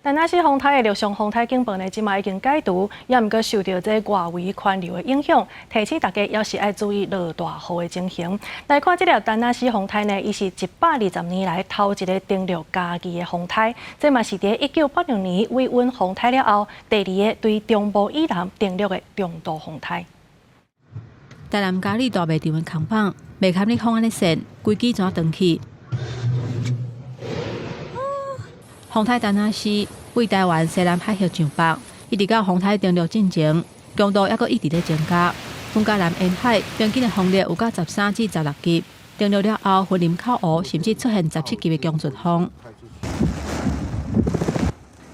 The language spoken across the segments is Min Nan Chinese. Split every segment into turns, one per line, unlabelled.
但那是風颱的陸上風颱警報呢，這馬已經解除，也毋過受著這外圍環流的影響，提醒大家猶是愛注意落大雨的情形。來看這粒丹那斯風颱呢，伊是120年來頭一个登陸嘉義的風颱，這嘛是佇1986年韋溫風颱了後，第二个對中部以南登陸的中度風颱。
台南嘉里大賣場的空房，袂堪你風按呢扇，規支怎斷去？風颱丹那斯對台灣西南海峽上北，一直到風颱登陸進前，強度猶閣一直咧增加。雲嘉南沿海平均的風力有到13至16級，登陸了後，雲林口湖甚至出現17級的強陣風。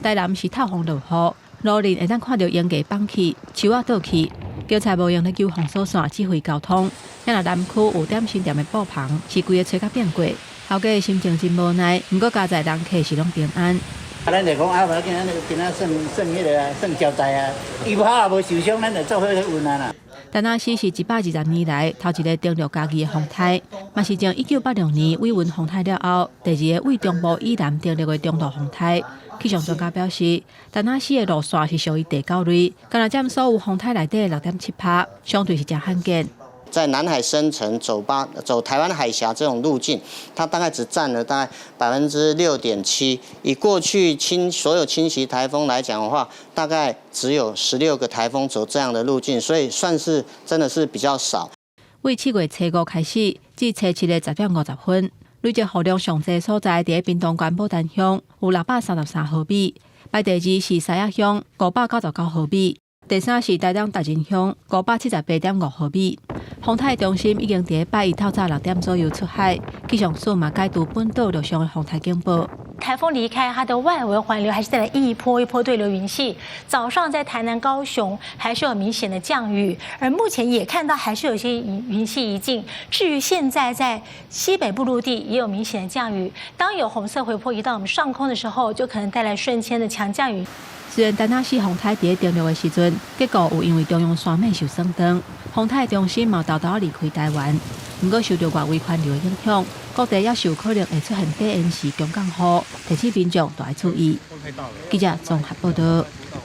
台南是透風落雨，路面會當看著鷹架放去，樹仔倒去，警察無閒咧救封鎖線指揮交通。若南區有點心店的布棚是規个吹甲變過。頭家的心情真無奈，毋過佳哉人客是攏平安。
啊，咱就講啊，無要緊，咱就今仔算算彼个啊，算交代啊。伊無好也無受傷，咱就做伙去運啊啦。
丹那斯是120年來頭一个登陸嘉義的風颱，嘛是從1986年韋溫風颱了後，第二个對中部以南登陸的中度風颱。氣象專家表示，丹那斯的路線是屬於地狗類，敢若佔所有風颱內底6.7%，相對是誠罕見。
在南海生成走八走台灣海峽這種路徑，它大概只佔了大概6.7%。以過去侵所有侵襲颱風來講的話，大概只有16個颱風走這樣的路徑，所以算是真的是比較少。
為7月初五開始至初七的10點50分，累積雨量上濟所在，佇屏東縣寶丹鄉有633毫米，排第二是獅仔鄉599毫米。第三是台東達仁鄉578.5毫米。風颱中心已經佇拜一透早6點左右出海，氣象署嘛解除本島陸上的風颱警報。
颱風離開，它的外圍環流還是帶來一波一波對流雲系。早上在台南、高雄還是有明顯的降雨，而目前也看到還是有一些雲雲系移進。至於現在在西北部陸地也有明顯的降雨。當有紅色迴波移到我們上空的時候，就可能帶來瞬間的強降雨。
雖然丹那斯風颱佇登陸的時陣，結果有因為中央山脈受損斷，風颱中心嘛沓沓離開台灣。毋過受著外圍環流的影響，各地猶有可能會出現短延時強降雨，提醒民眾著愛注意。記者綜合報道。